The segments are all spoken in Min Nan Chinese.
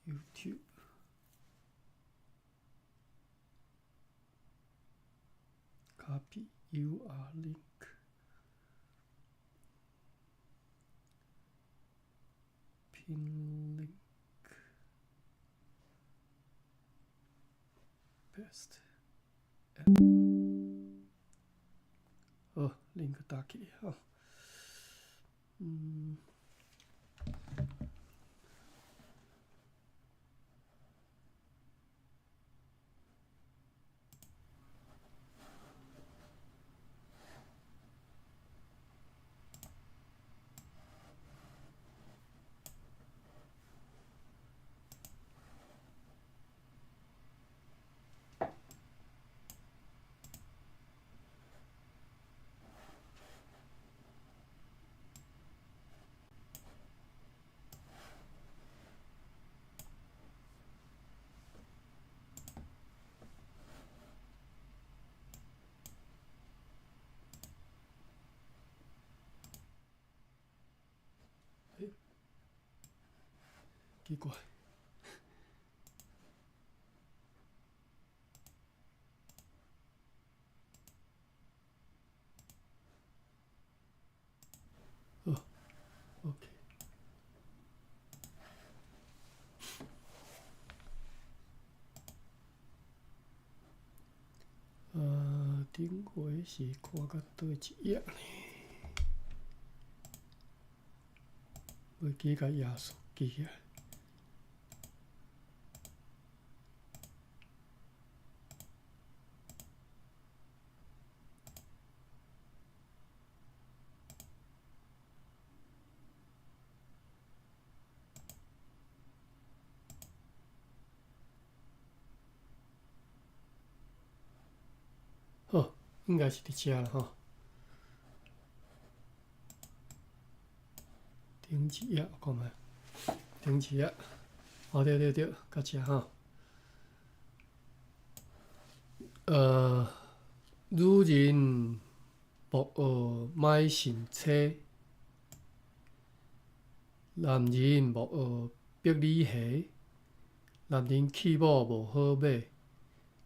YouTube copy URL link pin link paste 好，link 打起吼。欸，奇怪。好，OK。頂回是看到佗一頁呢？袂記共頁數記起來。好，應該是佇遮啦吼。頂一頁看覓，頂一頁，哦對對對，到遮吼。女人莫學買新車，男人莫學百里蝦。男人去某無好馬，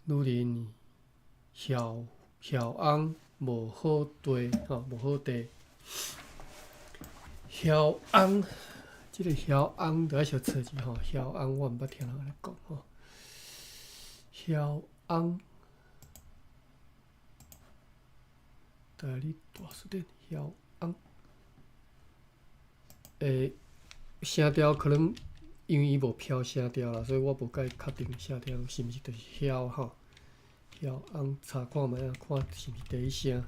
女人孝孝翁無好地吼，無好地。孝翁，這個孝翁著愛小查者吼，孝翁我毋捌聽人按呢講吼。孝翁，台語大辭典，孝翁。聲調可能因為伊無標聲調啦，所以我無介確定聲調是毋是就是曉吼。曉翁查看覓啊，看是毋是第一聲。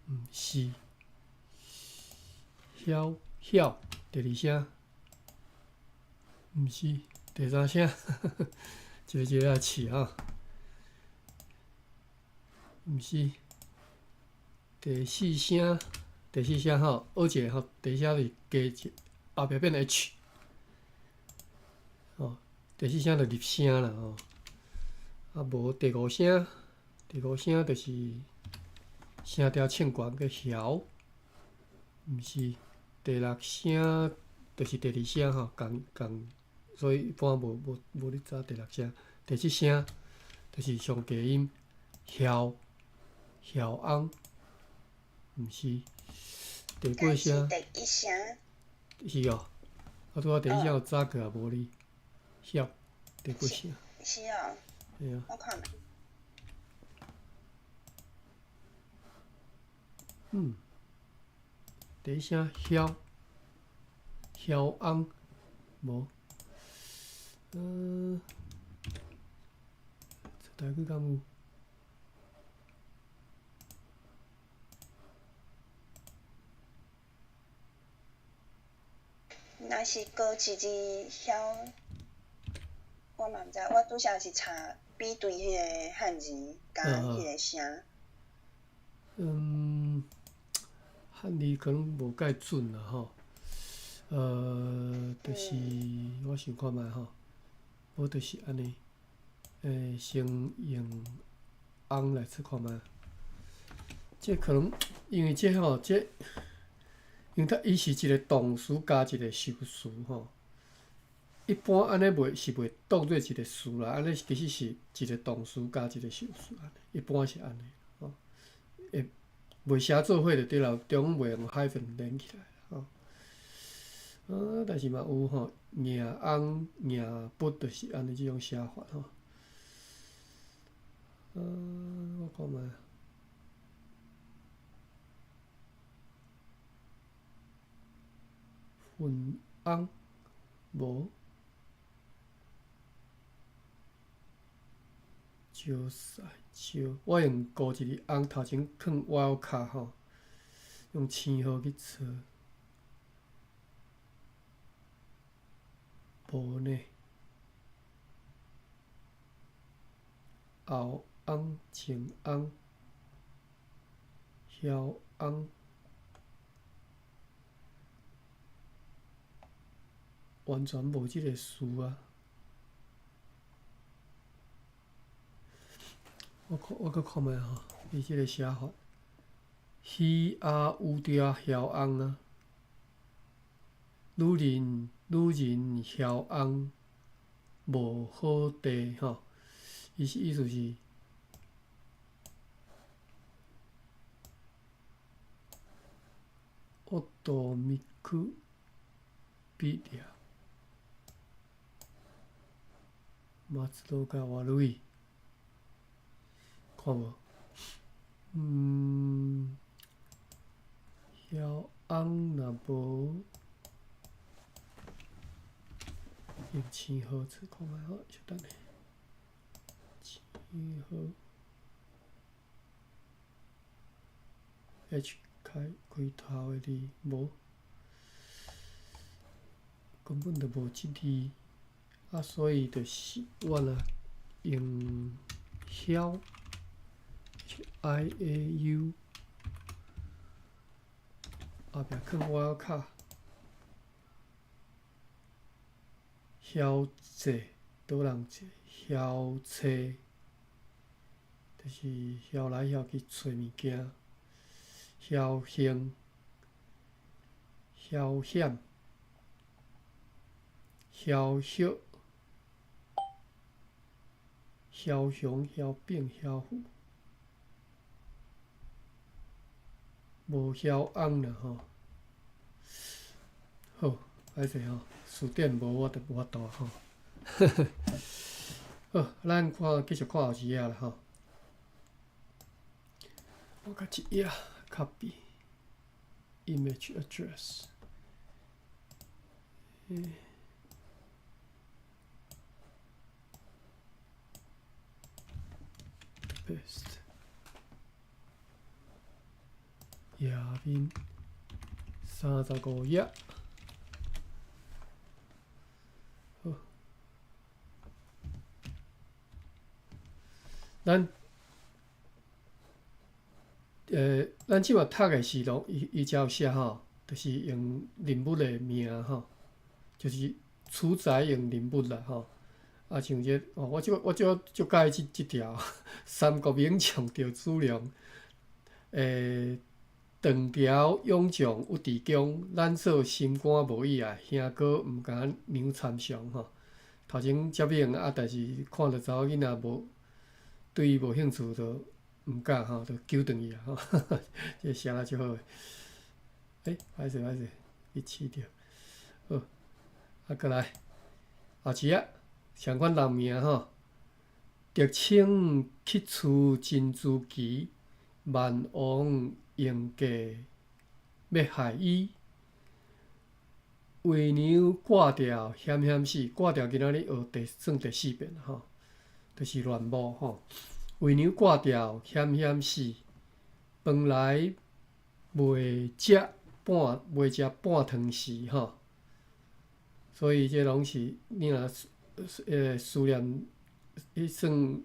毋是，曉曉第二聲，毋是第三聲，一个一个來試啊。毋是第四聲，第四聲吼，學一个吼，第四聲是加一後壁變 H，吼，第四聲就入聲啦吼。啊，無第五聲，第五聲就是聲調唱懸叫曉，毋是第六聲，就是第二聲吼，仝仝，所以一般無無無咧查第六聲，第七聲就是上低音曉曉翁，毋是第八聲。第一聲。是哦，啊，拄仔第一聲有查過啊無哩？曉第八聲。是哦。對啊。我看。第一聲曉曉翁無，台語敢有？若是閣一字曉。我嘛毋知，我拄才是查比對彼个漢字佮彼个聲。嗯，漢字可能無蓋準啦吼。就是我想看覓吼，無就是按呢，先用翁來試看覓。這可能因為這吼，這因為它伊是一個動詞加一個修辭吼。一般按呢袂是袂當做一個詞啦，按呢其實是一個動詞加一個修辭按呢，一般是按呢吼。會袂寫做伙就對啦，中間袂用 hyphen 連起來吼。啊，但是嘛有吼，硬翁硬筆就是按呢這種寫法吼。啊，我看覓。雲翁無。招賽招，我用孤一個翁頭前囥 wildcard 吼，用星號去找，無呢。後翁前翁，曉翁，完全無這個詞啊！我看，我閣看覓吼，伊這個寫法，魚鴨有著曉翁啊，女人女人曉翁無好地吼，伊是意思是，奧多米克比亞，馬斯洛加瓦路易。看無？嗯，曉翁若無用星號試看覓好，稍等下。星號 H 開開頭的字無，根本就無這字，啊，所以就是我若用曉。I A U 後壁囥 wildcard，曉坐，倒人坐，曉揣，就是曉來曉去揣物件，曉興，曉險，曉曉，梟雄、梟炳、梟富。無曉翁啦吼，好，歹勢吼，詞典無我就無法度吼。好，咱看繼續看後一頁啦吼。我較一頁 copy image address。欸 paste。頁面35頁。好，咱咱這擺讀的是攏伊伊遮有寫吼，就是用人物的名吼，就是取材用人物啦吼。啊，像這個，哦，我這我這足佮意這這條，三國名將趙子龍，唐朝勇將尉遲恭，咱做心肝無意愛，兄哥毋敢娘參詳吼。頭前遮猛啊，但是看著查某囡仔無對伊無興趣，就毋敢吼，就糾轉去啊吼。這寫得足好的。欸，歹勢歹勢，去試著。好，啊，閣來，後一頁，相款人名吼，竹青去趨珍珠旗，萬王用計欲害伊，為娘掛吊險險死，掛吊今仔日學第算第四遍吼，就是亂舞吼。為娘掛吊險險死，飯來袂食半袂食半湯匙吼，所以這攏是你若思念，彼算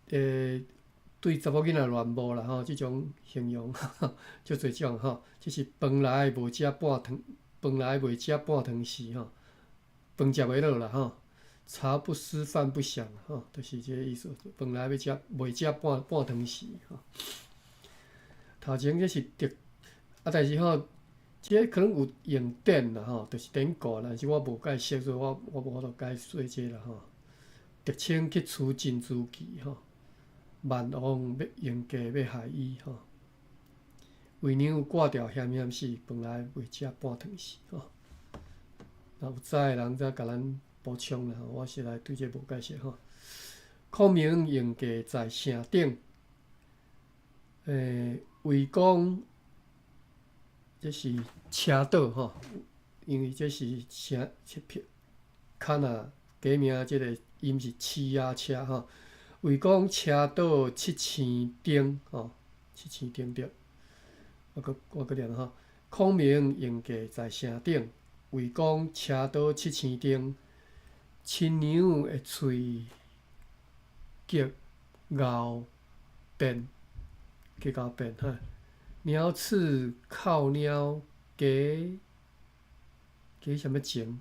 對查某囡仔戀慕啦吼，這種形容足濟種吼。這是飯來無食半湯，飯來袂食半湯匙吼，飯食袂落啦吼。茶不思飯不想吼，就是這个意思。飯來欲食，袂食半半湯匙吼。頭前這是特，啊，但是吼，這個可能有用典啦吼，就是典故，但是我無解釋，所以我無法度解說這個啦吼。竹清去取珍珠旗吼，萬王欲用計欲害伊吼。為娘掛吊險險死，飯來袂食半湯匙吼。若有知的人再共咱補充啦，我實在對這無解釋吼。孔明用計在城頂，魏公這是車倒吼，因為這是城較若假名，這個音是鼠仔車吼。魏公車倒七星頂吼，七星頂對。我閣念吼，孔明用計在城頂，魏公車倒七星頂，親娘的喙極𠢕變，極𠢕變哈。鳥鼠哭貓加加啥物情？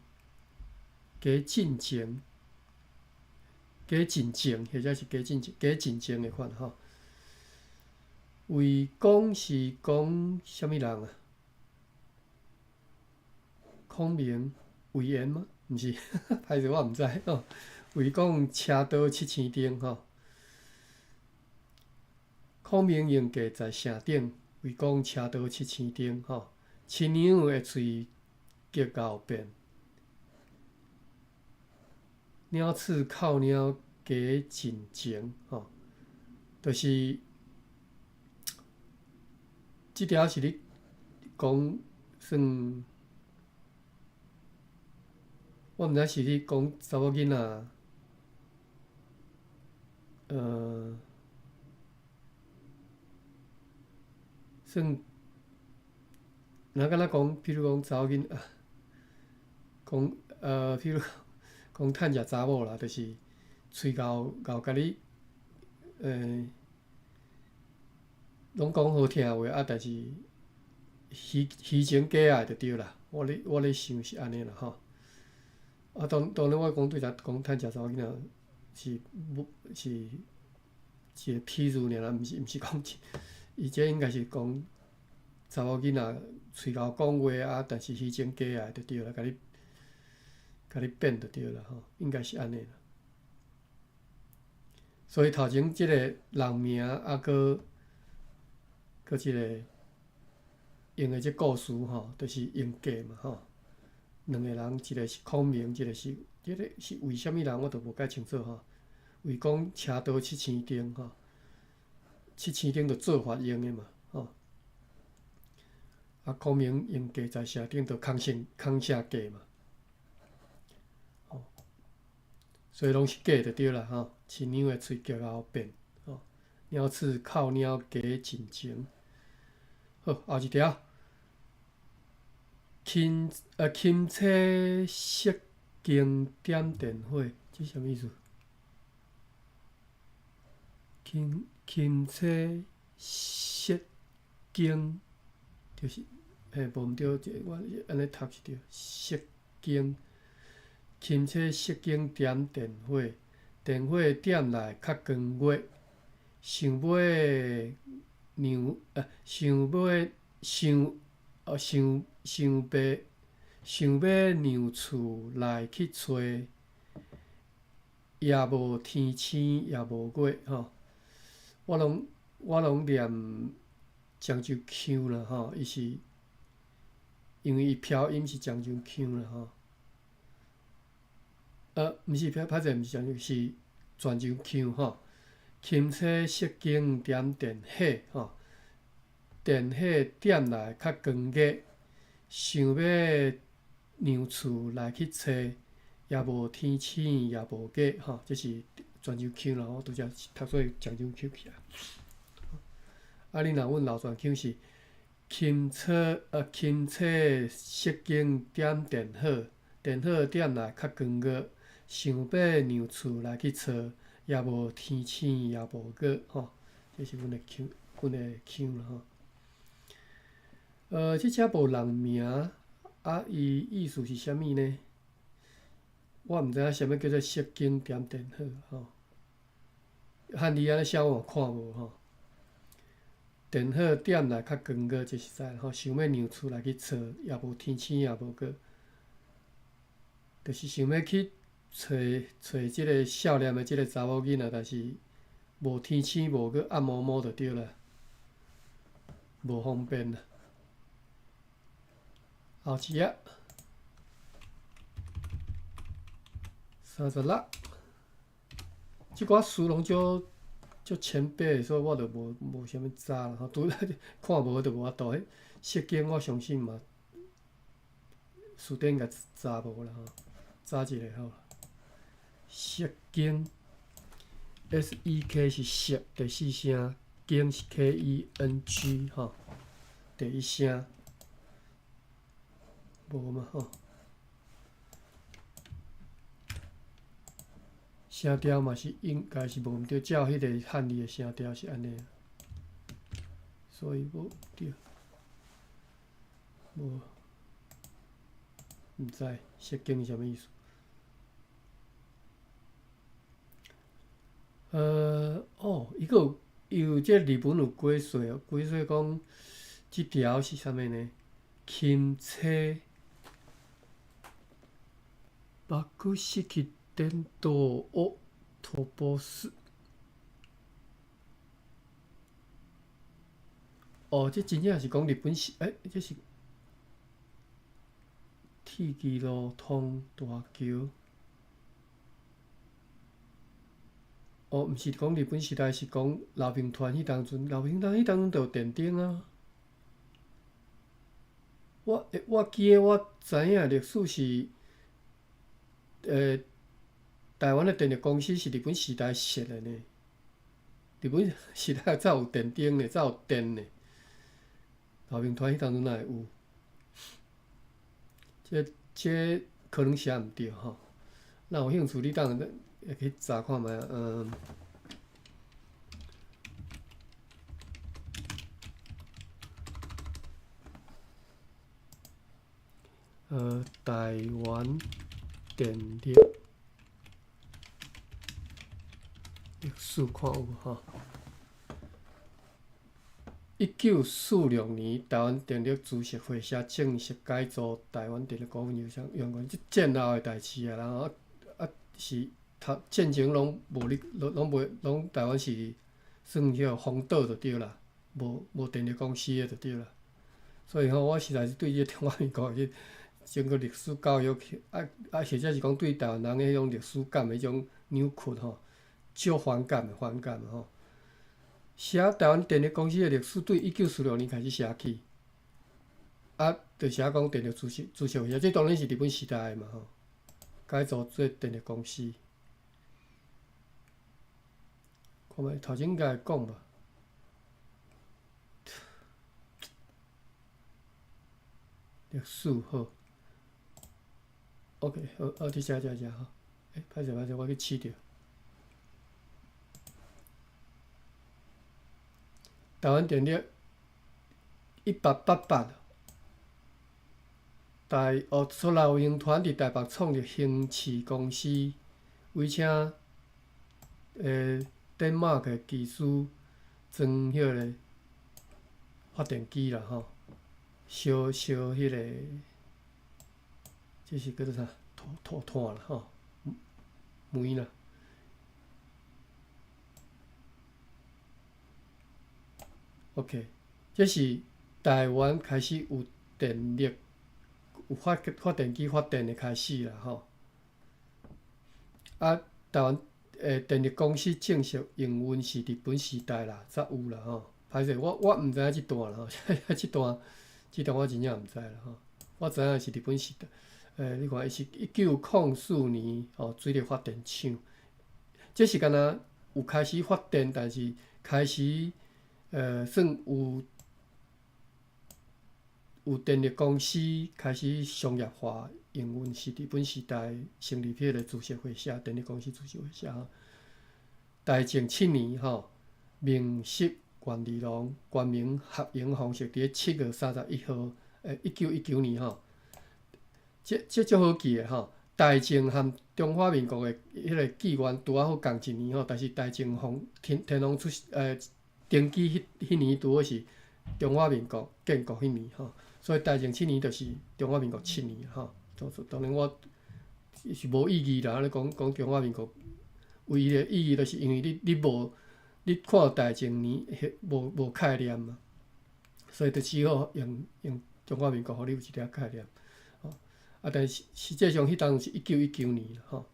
加進前，加進前，或者是加進前，加進前的款吼。魏公是講啥物人啊？孔明、魏延嗎？毋是，歹勢我毋知吼。魏公車倒七星頂吼，孔明用計在城頂，魏公車倒七星頂吼。親娘的喙極𠢕變，鳥鼠哭貓加進前吼，就是這條是咧講算，我毋知是咧講查某囡仔，算，若敢若講，比如講查某囡仔，講比如講趁食查某啦，就是喙𠢕𠢕共你，攏講好聽話啊，但是虛虛情假愛就對啦。我咧想是按呢啦吼。啊，當然我講對只講趁食查某囡仔是無是一個譬喻爾啦，毋是講，伊這應該是講查某囡仔喙𠢕講話啊，但是虛情假愛就對啦，共你變就對啦吼，應該是按呢啦。所以頭前這個人名啊，閣閣這個用的這故事吼，就是用計嘛吼。兩個人，一個是孔明，一個是這個是為啥物人，我都無介清楚吼。魏公車倒七星頂吼，七星頂就做法用的嘛吼。啊，孔明用計在城頂，就空城計嘛。吼，所以攏是假就對啦吼。親娘的喙極𠢕變，吼，鳥鼠哭貓加進前。好，後一條，琴車熄燈點電火，這啥物意思？琴車熄燈，就是嘿，無毋對，這我按呢讀是對。熄燈，琴車熄燈點電火，電火點來較光月，想欲娘，想欲想，想想欲想欲娘厝內去揣，也無天星也無月吼。我攏念漳州腔啦吼，伊是因為伊飄音是漳州腔啦吼。毋是歹勢，毋是漳州，是泉州腔吼。琴車熄燈點電火吼，電火點來較光月，想欲娘厝內去揣，也無天星也無月吼，這是泉州腔啦。我拄則讀做漳州腔去啊。啊，你若阮老泉腔是琴車熄燈點電火，電火點來較光月，想欲讓厝來去揣，也無天星，也無月吼，這是阮的腔，阮的腔啦吼。這遮無人名，啊，伊意思是啥物呢？我毋知影啥物叫做熄燈點電火吼。漢字按呢寫我嘛看無吼。電火點來較光個，這實在吼，想欲讓厝來去揣，也無天星，也無月，就是想欲去揣揣這个少年的這个查某囡仔，但是無天星無月，暗暛暛就對啦，無方便啦。後一頁，36，這寡詞攏足足淺白，所以我就無無啥物查啦吼。拄看無就無法度。彼釋經我相信嘛，辭典應該查無啦吼，查一下好。釋經，S E K 是釋第四聲，經是 K E N G 吼，第一聲。無嘛吼，聲調嘛是應該是無毋對，照彼個漢字的聲調是按呢，所以無對，無，毋知釋經是啥物意思。哦，伊閣有伊有這日文有解說哦，解說講這條是啥物呢？琴車。爆式電燈を飛ばす。哦，這真正是講日本時，欸，這是鐵支路通大橋。哦，毋是講日本時代，是講老兵團彼當陣，老兵團彼當陣就有電燈啊。我記得我知影歷史是，台灣的電力公司是日本時代設的呢。日本時代才有電燈呢，才有電呢。老兵團彼當陣哪會有？這可能寫毋對吼。若有興趣，你當然會去查看覓啊。台灣電力歷史看有無吼？1946年，台灣電力株式會社正式改組台灣電力股份有限公司，這戰後的代誌啊，然後啊是頭戰前攏無咧，攏攏袂攏台灣是算彼個荒島就對啦，無無電力公司的就對啦。所以吼，我實在是對這個中華民國的整個歷史教育，啊啊，或者是講對台灣人的彼種歷史感的彼種扭曲吼，足反感的反感吼。寫台灣電力公司的歷史對1946年開始寫起，啊，就寫講電力株式株式會社，這當然是日本時代的嘛吼，改組做電力公司。看覓頭前應該會講吧。歷史好，OK，好，好，佇遮遮遮吼，欸，歹勢歹勢，我去試著。台灣電力1888，台哦，出老營團佇台北創立興市公司，委請丹麥的技師裝彼个發電機啦吼，燒燒彼個，這是叫做啥？土土炭啦吼，煤啦。OK，這是台灣開始有電力、有發發電機發電的開始啦吼。啊，台灣電力公司正式營運是日本時代啦，才有啦吼。歹勢，我我毋知影這段啦吼，這段這段我真正毋知啦吼。我知影是日本時代，你看伊是1904年吼水力發電廠，這是敢若有開始發電，但是開始。算有有電力公司開始商業化營運，是日本時代成立彼個株式會社，電力公司株式會社吼。大正七年吼，明設源利隆官民合營方式，佇咧7月31號，1919年吼，這足好記的吼。大正和中華民國的彼個紀元拄仔好仝一年吼，但是大正皇天天皇出登基彼年拄好是中華民國建國彼年吼，所以大正七年就是中華民國七年吼。當然我是無意義啦，你講講中華民國，唯一的意義就是因為你無你看大正年無概念嘛，所以就只好用中華民國，予你有一點概念。啊，但是實際上彼當時是1919年吼，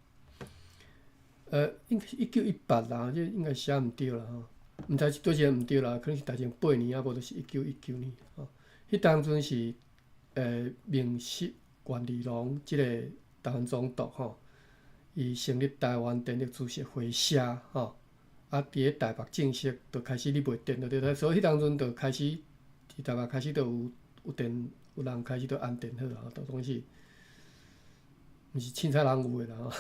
應該是1918啦，這應該寫毋對啦吼，毋知是佗一个毋對啦，可能是大正八年，啊無就是1919年吼。彼當陣是明設源利隆這個台灣總督吼，伊成立台灣電力株式會社吼，啊，佇咧台北正式就開始咧賣電就對啦，所以彼當陣就開始佇台北開始就有電，有人開始就安電火吼，就講是。毋是凊彩人有的啦吼，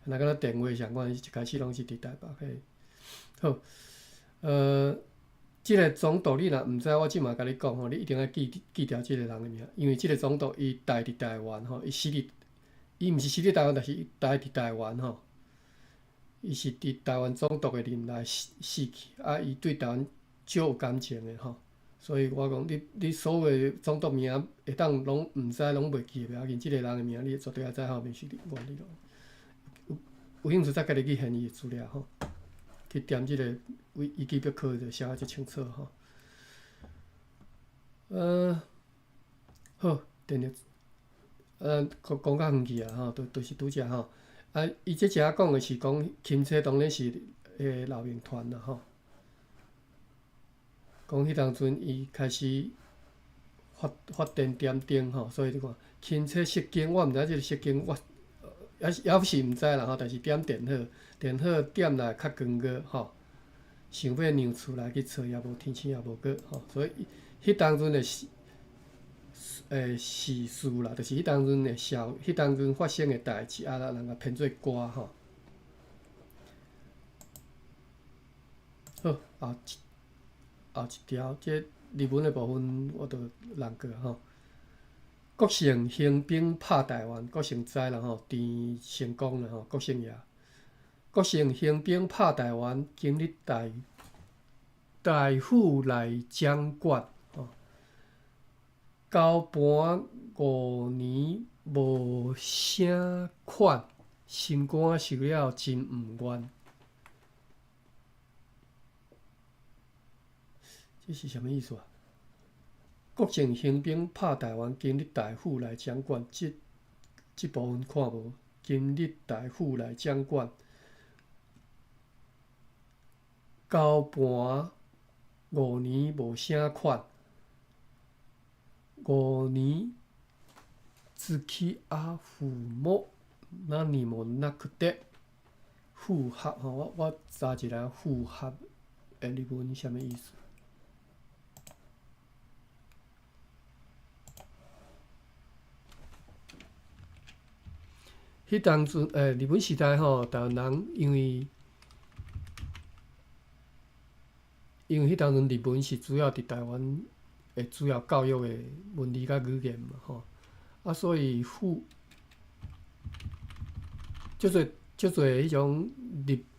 若敢若電話相關，一開始攏是佇台北彼。好，這個總督你若毋知，我這馬共你講吼，你一定愛記牢這個人的名，因為這個總督伊待佇台灣吼，伊死佇，伊毋是死佇台灣，但是伊待佇台灣吼，伊是佇台灣總督的任內死去，啊，伊對台灣足有感情的吼。所以我講，你所有的總督名會當攏毋知，攏袂記，袂要緊，這個人的名你絕對愛知吼，就是源利隆。有興趣再家己去現伊的資料吼，去點這個維基百科就寫得足清楚吼。好，電力，講講較遠去啊吼，就是拄則吼。啊，伊這遮講的是講欽差當然是劉銘傳啦吼。講彼當陣，伊開始發電點燈吼，所以你看，欽差熄燈，我毋知這個熄燈，我猶是毋知啦吼。但是點電火，電火點來較光個吼，想欲讓厝內去揣也無天星也無閣吼，所以彼當陣的時事啦，就是彼當陣的社，彼當陣發生的代誌，啊，人共編做歌吼。好，後一條，這日文的部分我就略過吼。國姓興兵拍台灣，國姓知啦吼，鄭成功啦吼，國姓爺。國姓興兵拍台灣，今日大府來掌管吼。交盤五年無啥款，心肝受了真毋願。這是啥物意思啊？國政興兵拍台灣，今日大府來掌管，這部分看無？今日大府來掌管，交盤五年無啥款，五年つきあうも何もなくて，符合吼，我查一下符合的日文啥物意思？彼當陣，日本時代吼，台灣人因為彼當陣日文是主要佇台灣的主要教育的文字佮語言嘛吼，啊，所以足濟足濟彼種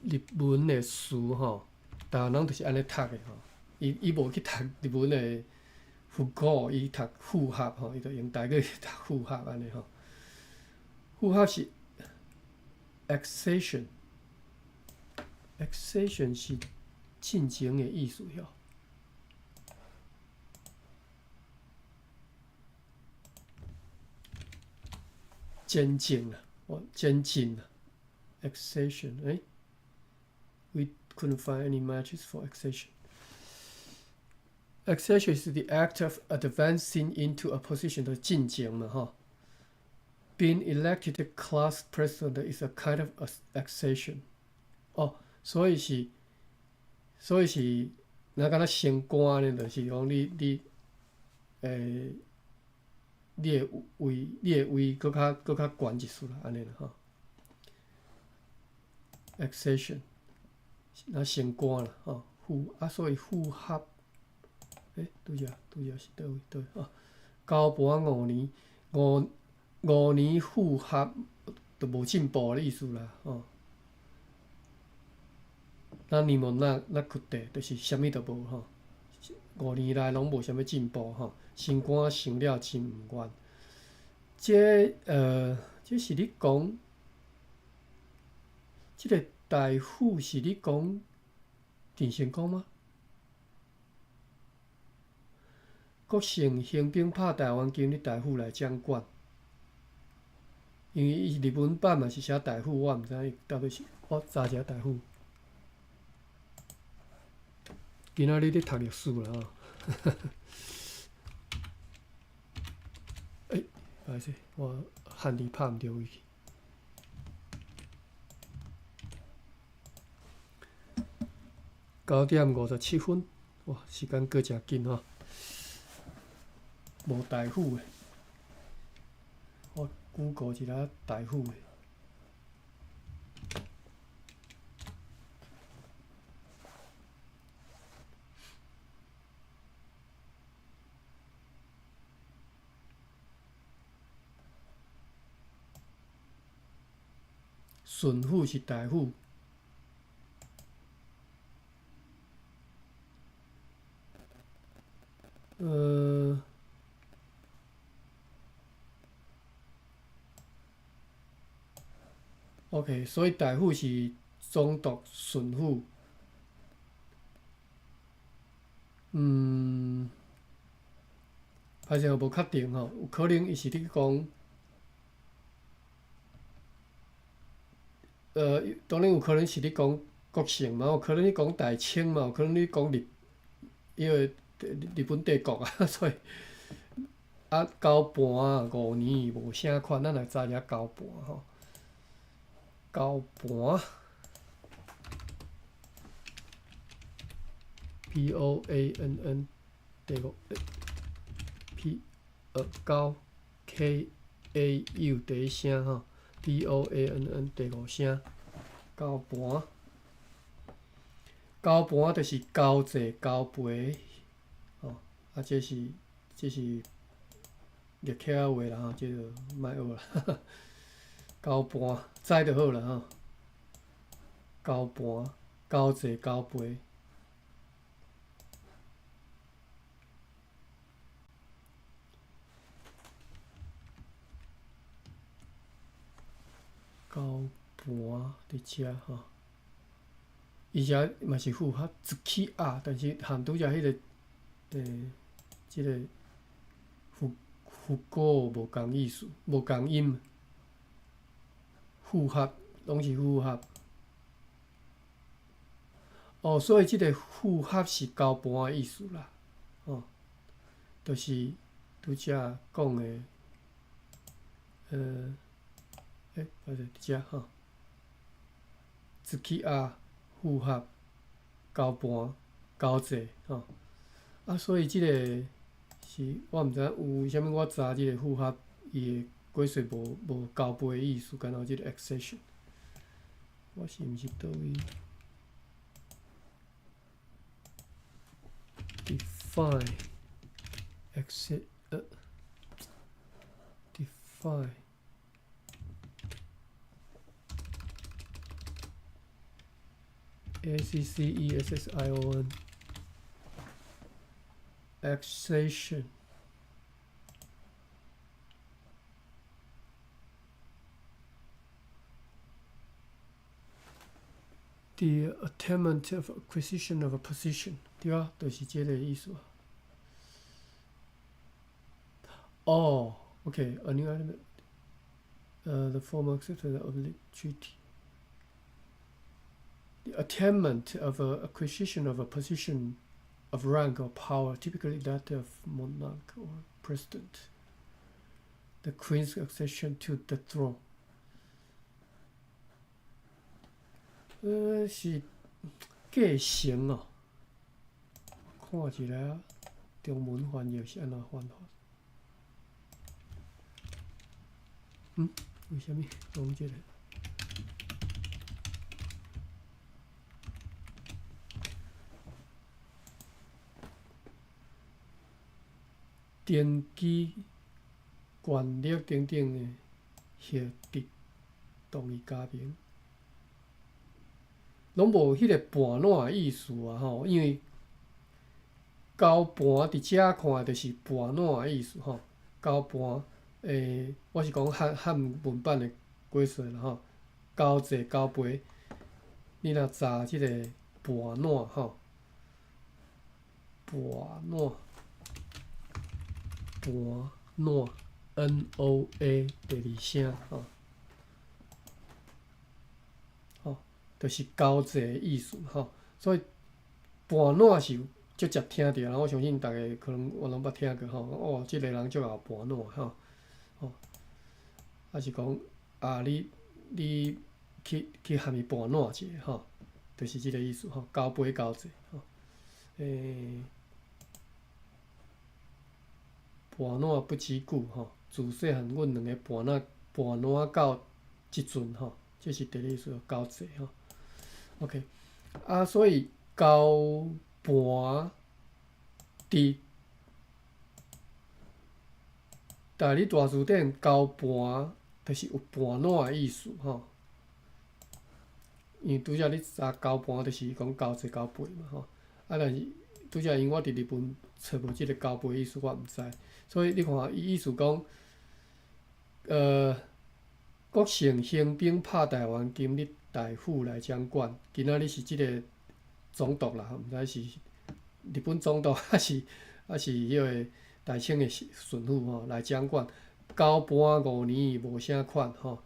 日文的詞吼，台灣人就是按呢讀的吼，伊無去讀日文的復古，伊讀符合吼，伊就用台語去讀符合按呢吼，符合是。Accession，accession 是進前的意思喲。前進啊，哦，前進啊。Accession，We couldn't find any matches for accession. Accession is the act of advancing into a position 的進前嘛，吼。Being elected class president is a kind of accession。哦，所以是，若敢若升官呢，就是講你你的位閣較懸一絲啦，按呢啦吼。Accession，若升官啦吼，副啊，所以副合，欸，拄才拄才是佗位佗位吼？交盤五年，五年副合就無進步的意思啦，吼。咱年無那那缺地，就是啥物都無吼。五年來攏無啥物進步吼，升官升了真毋願。這是咧講，這个大夫是咧講鄭成功嗎？國姓興兵拍台灣，今日大夫來掌管。因為伊日文版嘛是寫大夫，我毋知伊到底是我查一下大夫。今仔日咧讀歷史啦吼。欸，歹勢，我漢字拍毋著位去。9點57分，哇，時間過誠緊吼。無大夫的，我 Google 一下大夫的。巡撫是大夫。OK，所以大夫是總督巡撫。歹勢我無確定吼，有可能伊是咧講，當然有可能是咧講國姓嘛，有可能咧講大清嘛，有可能咧講彼个日本帝國啊，所以啊，交盤五年無啥款，咱來查一下交盤吼。交盤，POANN 第五，P 交 KAU 第一聲吼，POANN 第五聲，交盤，交盤就是交際交陪，吼，啊，這是逆起仔話啦吼，這个莫學啦。交盤知就好啦吼。交盤，交際交陪。交盤佇遮吼，伊遮嘛是符合一起啊，但是含拄才彼个，這个副歌無仝意思，無仝音。符合，攏是符合。哦，所以這个符合是交盤的意思啦，哦，就是拄才講的，欸，歹勢，佇遮吼，一起啊，符合交盤交際吼，啊，所以這个是我毋知影有啥物，我查這个符合伊的解說無交陪的意思，敢若這个 accession，我是毋是佗位？Define access define ACCESSION accession the attainment of acquisition of a position，對啊，就是這个意思。哦，OK，a new element，the formal acceptance of the treaty。The attainment of a acquisition of a position of rank or power, typically that of monarch or president. The queen's accession to the throne. 是繼承哦。看一下中文翻譯是按怎翻法？為啥物講這個？登記權力等等的獲得同意加盟，攏無彼個盤撋的意思啊吼，因為交盤佇遮看就是盤撋的意思吼，交盤我是講漢文版的解說啦吼，交際交陪，你若查這個盤撋吼，盤撋。盤撋，NOA 第二聲吼，吼，就是交際的意思吼，所以盤撋是足捷聽著，我相信逐家可能我攏捌聽過吼，哦，這個人足𠢕盤撋吼，吼，抑是講啊，你去含伊盤撋一下吼，就是這個意思吼，交陪交際吼，盤撋不知久吼，自細漢阮兩个盤撋到這陣吼，這是第二意思，交際吼。OK，啊，所以交盤佇台語大辭典交盤，就是有盤撋的意思吼。因為拄才你查交盤，就是講交際交陪嘛吼。啊，但是拄才因為我佇日本揣無這個交陪意思，我毋知。所以你看，伊意思講，國姓興兵拍台灣，今日大府來掌管。今仔日是這個總督啦，毋知是日本總督，抑是彼個大清的巡撫吼來掌管。交盤五年無啥款吼，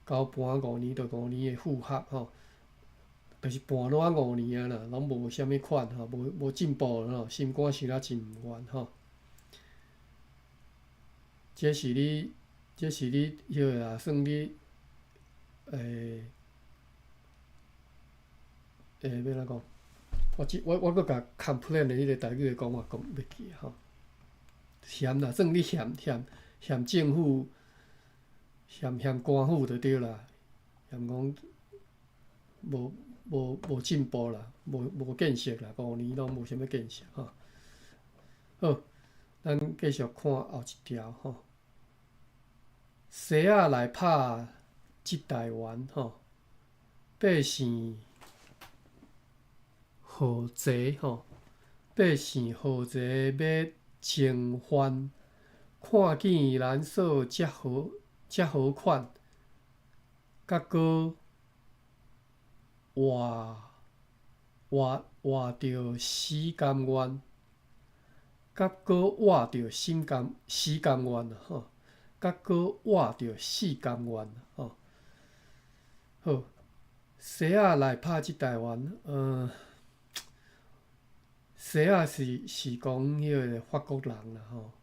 交盤五年就五年的復合吼，就是盤撋五年啊啦，攏無啥物款吼，無進步吼，心肝想了真毋願吼。這是你彼個啦，算你欲按怎講？我閣共 complain 的彼個台語的講法講袂記吼。嫌啦，算你嫌政府，嫌官府就對啦，嫌講無進步啦，無建設啦，五年攏無啥物建設吼。好，咱繼續看後一條吼。西仔來拍這台灣吼，百姓豪賊吼，百姓豪賊欲征番，看見難所遮好款，閣閣活著死甘願，閣閣活著死甘願吼。閣閣活著死甘願吼。好，西仔來拍這台灣，西仔是講彼個法國人啦吼。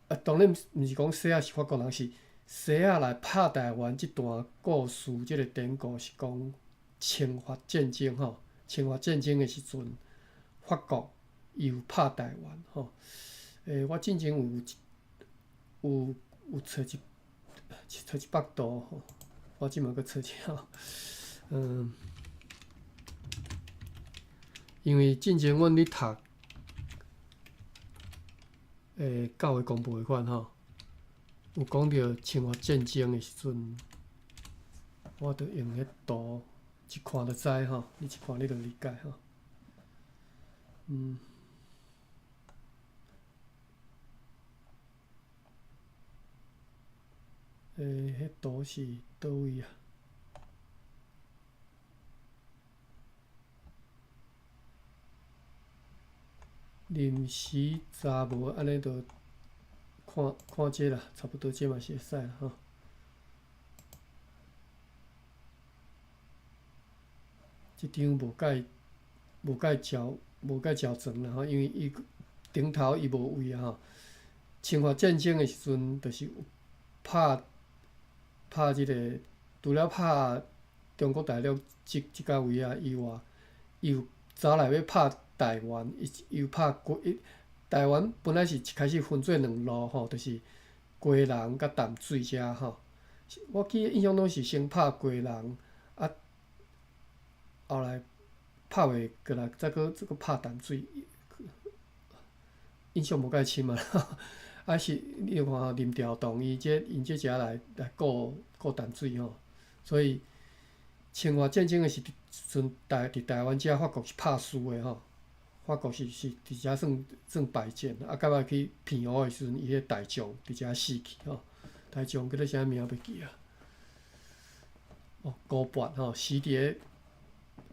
啊，當然毋是講西仔是法國人，是西仔來拍台灣這段故事，這個典故是講清法戰爭吼。清法戰爭的時陣，法國伊有拍台灣吼。我進前有揣一幅圖吼，我這馬閣揣一下。因為進前阮咧讀教會公報的款吼，有講著清法戰爭的時陣，我著用彼圖一看就知吼，你一看你就理解吼。彼圖是佗位啊？臨時查無，按呢就看看這啦，差不多這嘛是會使啦吼。這張無蓋較長啦吼，因為伊頂頭伊無位啊吼。清法戰爭的時陣，就是拍這個，除了拍中國大陸這個位仔以外，伊有走來欲拍台灣，伊有拍國，台灣本來是一開始分做兩路吼，就是基隆佮淡水遮吼。我记得印象中是先拍基隆，啊，後來拍袂過來，再閣再閣拍淡水，印象無介深啊。啊是，你有看吼，林朝棟伊這𪜶這遮來來顧顧淡水吼，所以侵華戰爭的時陣，台佇台灣遮法國是拍輸的吼，法國是是佇遮算算敗戰，啊，到尾去澎湖的時陣，伊彼大將佇遮死去吼，大將叫做啥名袂記啊？哦，高拔吼，死佇咧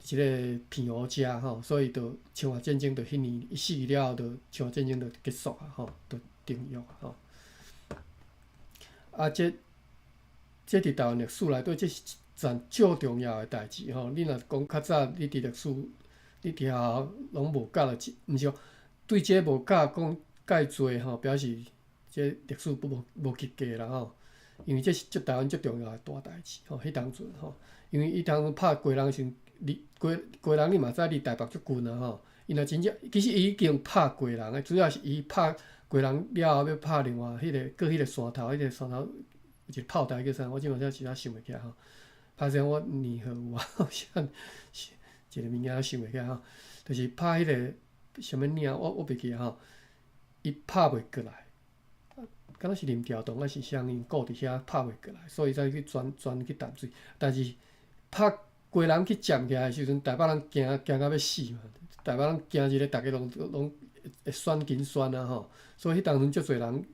這个澎湖遮吼，所以就侵華戰爭就彼年伊死去了後，就侵華戰爭就結束啊吼，就停約吼。啊，這這佇台灣歷史內底，這是一件足重要的代誌吼。你若講較早，你佇歷史，你佇學校攏無教了，毋是講對這無教講介濟吼，表示這歷史無無及格啦吼。因為這是足台灣足重要的大代誌吼，彼當陣吼，因為伊當陣拍基隆時陣，離基基隆你嘛知離台北足近啊吼。伊若真正其實伊已經拍基隆的，主要是伊拍基隆了後，欲拍另外彼个過彼个山頭，彼個山頭有一個炮台叫啥？我這馬實在想袂起來吼。歹勢我年歲有啊，啥一個物件想袂起來吼，就是拍彼个啥物嶺，我我袂記吼，伊拍袂過來，敢若是林朝棟抑是啥𪜶顧佇遐拍袂過來，所以才去轉轉去淡水。但是拍基隆去佔起來的時陣，台北人驚驚甲欲死嘛，台北人驚一个，逐家攏攏會選緊選啊吼，所以彼當陣足濟人，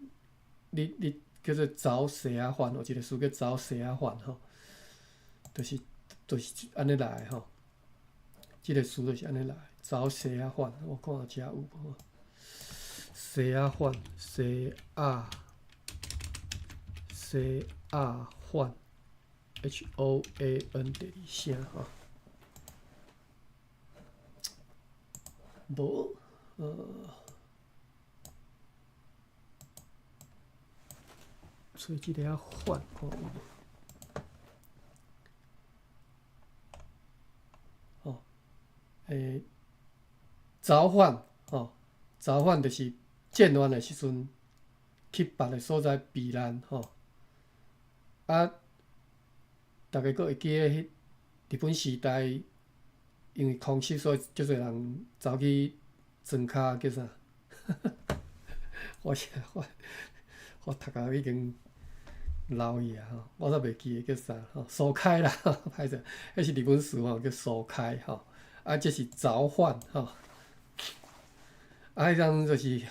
你你叫做走西仔反，有一個詞叫走西仔反吼，就是就是按呢來的吼，這個詞就是按呢來，走西仔反，我看遮有無？西仔反，西仔西仔反，H O A N 第二聲吼，無，揣這个仔反看有無？吼，欸，走反吼，走反就是戰亂的時陣去別个所在避難吼，啊，逐家閣會記得彼日本時代，因為空襲，所以足濟人走去莊跤叫啥？我是我我讀甲已經老去啊吼，我煞袂記得叫啥吼，疏開啦，歹勢，彼是日本詞吼，叫疏開吼，啊，這是走反吼，啊，彼當陣就是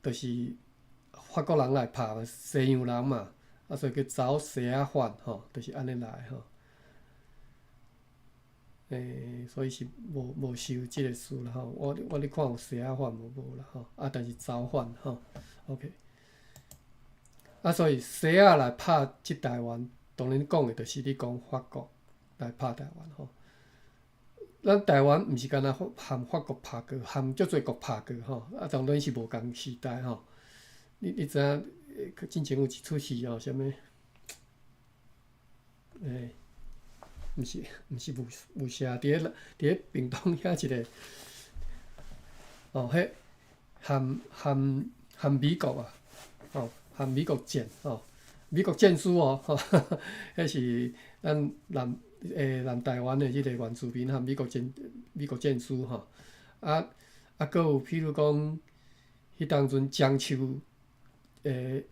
就是法國人來拍嘛，西洋人嘛，啊，所以叫走西仔反吼，就是按呢來吼。欸，所以是無無收這个詞啦吼，我我咧看有西仔反無無啦吼，啊，但是走反吼，OK。啊，所以西仔來拍這台灣，當然講的就是你講法國來拍台灣吼。咱台灣毋是干焦和法國拍過，和足濟國拍過吼。啊，當然是無仝時代吼。你你知影？進前有一齣戲吼，啥物？欸，毋是毋是霧霧社，佇咧佇咧屏東遐一個，哦，彼和和和美國啊，哦，和美國戰哦，美國戰輸哦，吼，彼是咱南欸南台灣的這個原住民和美國戰美國戰輸吼，啊啊，閣有譬如講，彼當陣漳州，欸，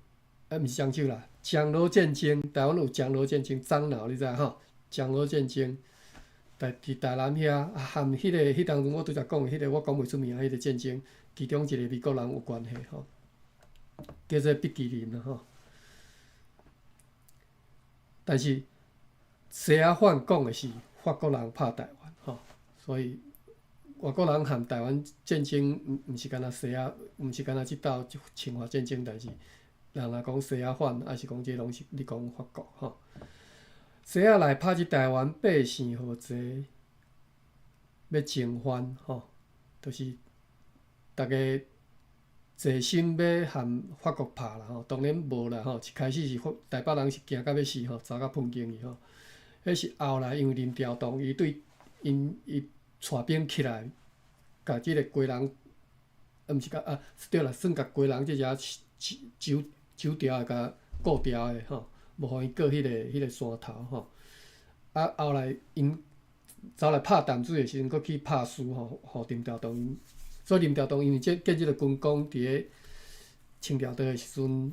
啊毋是漳州啦，漳羅戰爭，台灣有漳羅戰爭，樟腦你知吼？漳羅戰爭，台佇台南遐，啊，和彼个彼當陣我拄才講的彼個我講袂出名彼个戰爭，其中一個美國人有關係吼，叫做畢其林啦吼。但是西仔反講的是法國人拍台灣吼，所以外國人和台灣戰爭毋毋是干焦西仔，毋是干焦這道侵華戰爭，但是人若講西仔反，抑是講這攏是咧講法國吼。西仔來拍這台灣，百姓何濟欲征番吼，就是逐家齊心欲和法國拍啦吼。當然無啦吼，一開始是法台北人是驚甲欲死吼，走甲噴間去吼。彼是後來因為林朝棟伊對𪜶伊帶兵起來，共這个基隆，啊毋是共啊對啦，算共基隆這遮守手牢的共固牢的吼，無予伊過彼个山頭吼。啊，後來𪜶走來拍淡水的時陣，閣去拍輸吼，予林朝棟𪜶。所以林朝棟因為這建這个軍功佇咧清朝的時陣，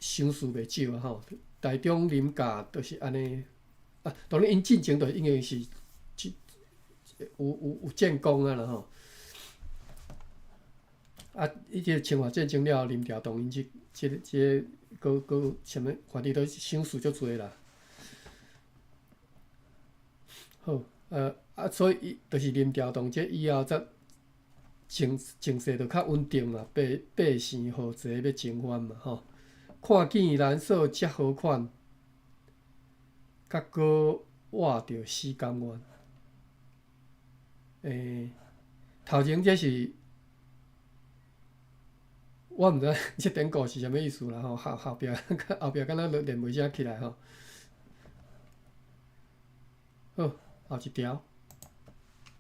賞賜袂少啊吼。台中林家就是按呢，啊，當然𪜶進前就已經是有戰功啊啦吼。啊，伊這個侵華戰爭了後，林朝棟𪜶這閣閣啥物，反正都賞賜足濟啦。好，啊，所以伊就是林朝棟這以後才情勢就較穩定啦，百姓豪傑欲征番嘛吼。看見難嫂遮好款，閣閣活著死甘願。頭前這是我毋知這典故是啥物意思啦吼，後壁敢若連袂啥起來吼。好，後一條，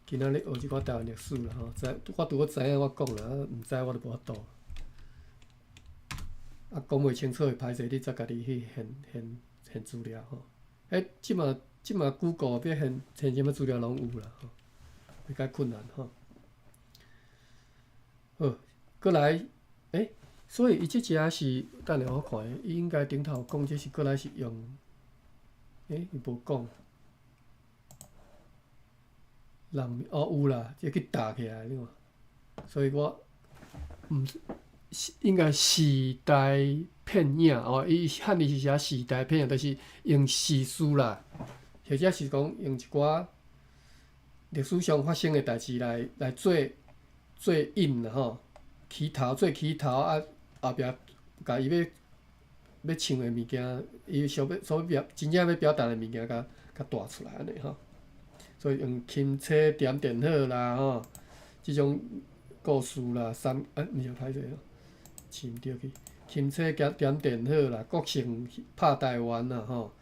今仔日學一寡台灣歷史啦吼，知我拄好知影我講啦，毋知我就無法度。啊，講袂清楚會歹勢，你才家己去現資料吼。這馬 Google 欲現啥物資料攏有啦吼，袂較困難吼。好，閣來，所以伊這隻是，等下我看下，伊應該頂頭講這是閣來是用，伊無講。人哦有啦，這去搭起來，你看，所以我毋是應該時代片影哦，伊漢字是寫時代片影，就是用史事啦，或者是講用一寡歷史上發生的代誌來做引啦吼，起頭做起頭啊，後壁共伊欲唱的物件，伊想欲所表真正欲表達的物件，共共帶出來按呢吼。所以用琴車點電火啦吼，這種故事啦，三毋是歹勢哦，飼毋著去。琴車點電火啦，國姓拍台灣啦吼，